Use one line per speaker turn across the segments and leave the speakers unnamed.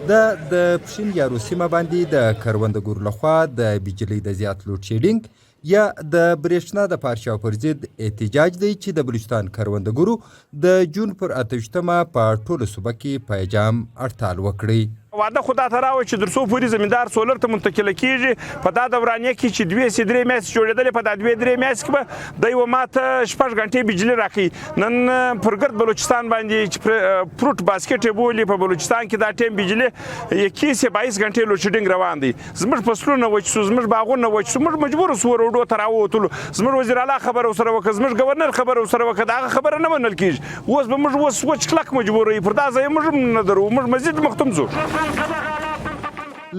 دا د پښین یارو سیمه باندې د کروندګرو لخوا د بجلۍ د زیات لوډ شیډینګ یا د برېښنا د پارچاو پر ضد احتجاج دی چې د بلوچستان کروندګرو د جون پر 28مه په ټوله صوبه کې په جام هړتال وکړی.
واده خو دا ته راوه چې تر څو پورې زمیندار سولر ته منتقله کیږي، په دا دورانیه کې چې دوې سي درې میاشتې جوړېدلې، په دا دوې درې میاشتې کې به دی و ماته شپږ غنټې بجلي راکوي. نن پر ګرد بلوچستان باندې چې پروټ باسکټ یې بولي، په بلوچستان کې دا ټیم بجلي 21 یا 22 غنټې لوډشیډینګ روان دی. زموږ فصلونه وچ شو، زموږ باغونه وچ شو، موږ مجبور شو روډو ته راووتلو. زموږ وزیر اعلی خبره ورسره وکړه، زموږ ګورنر خبره ورسره وکړه، د هغه خبره نه منل کیږي. اوس به موږ اوس وچ کلک مجبور یو، پر دا ځای موږ هم نه درو، موږ مزید مختوم ځو.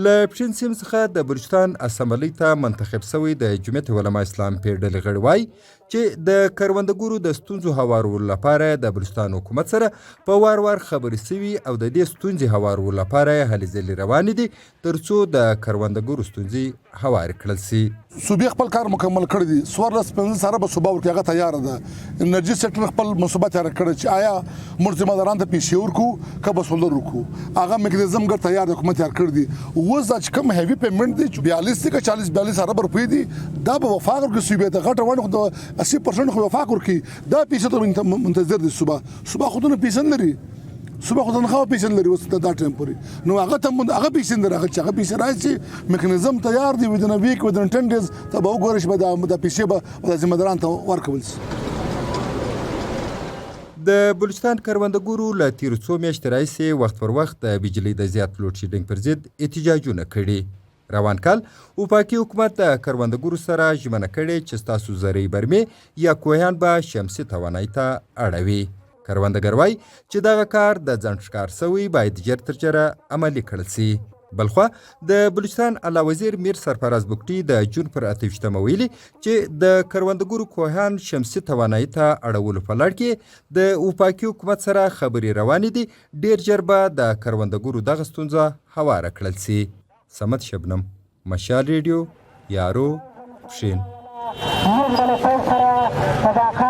له پښین سیم څخه د بلوچستان اسمبلۍ ته منتخب شوی د جمعیت علما اسلام پې ډلې غړي وايي چې د کروندګرو د ستونزو هوارولو لپاره د بلوچستان حکومت سره په وار وار خبرې شوي او د دې ستونزې هوارولو لپاره یې هلې ځلې روانې دي ترڅو د کروندګرو ستونزې هوارې کړل شي.
صوبې خپل کار مکمل کړی دی، 14 15 اربه صوبه ورکوي، هغه تیاره ده. انرژي سېکټر خپل منصوبه تیاره کړې چې آیا موږ ذمه داران ته پیسې ورکو که به سولر ورکو، هغه میکانیزم ګر تیار دی، حکومت تیار کړی دی. اوس دا چې کوم هیوي پیمنټ دی چې 42 دی که 40 42 اربه روپۍ دي، دا به وفاق ورکړي صوبې ته. غټه ونډه خو د 80% خو وفاق ورکوي، دا پیسې ته منتظر دي صوبه. صوبه خو دونه پیسې نه لري، صوبه خو تنخوا پیسې نه لري اوس دا ټایم پورې، نو هغه ته هغه پیسې نه راغلي چې هغه پیسې راشي، میکانیزم تیار دی، within a week within 10 days ته به وګورئ چې به دا پیسې به د ذمه داران ته ورکول شي.
د بلوچستان کروندګرو له تېرو څو میاشتې راهیسې وخت پر وخت د بجلۍ د زیات لوډ شیډینګ پر ضد احتجاجونه کړي. روان کال وفاقي حکومت د کروندګرو سره ژمنه کړې چې ستاسو زرعي برمې یا کوهیان به شمسي توانایي ته اړوي. کروندګر وايي چې دغه کار د ځنډ ښکار شوی، باید ژر تر ژره عملي کړل شي. بلخوا د بلوچستان اعلی وزیر میر سرفراز بګټي د جون پر 28مه ویلي چې د کروندګرو کوهیان شمسي توانایي ته اړولو په لړ کې د وفاقي حکومت سره خبرې روانې دي، ډېر ژر به د کروندګرو دغه ستونزه هواره کړل شي. صمد شبنم، مشال ریډیو، یارو، پښین.
موږ به له پوځ سره صداقت.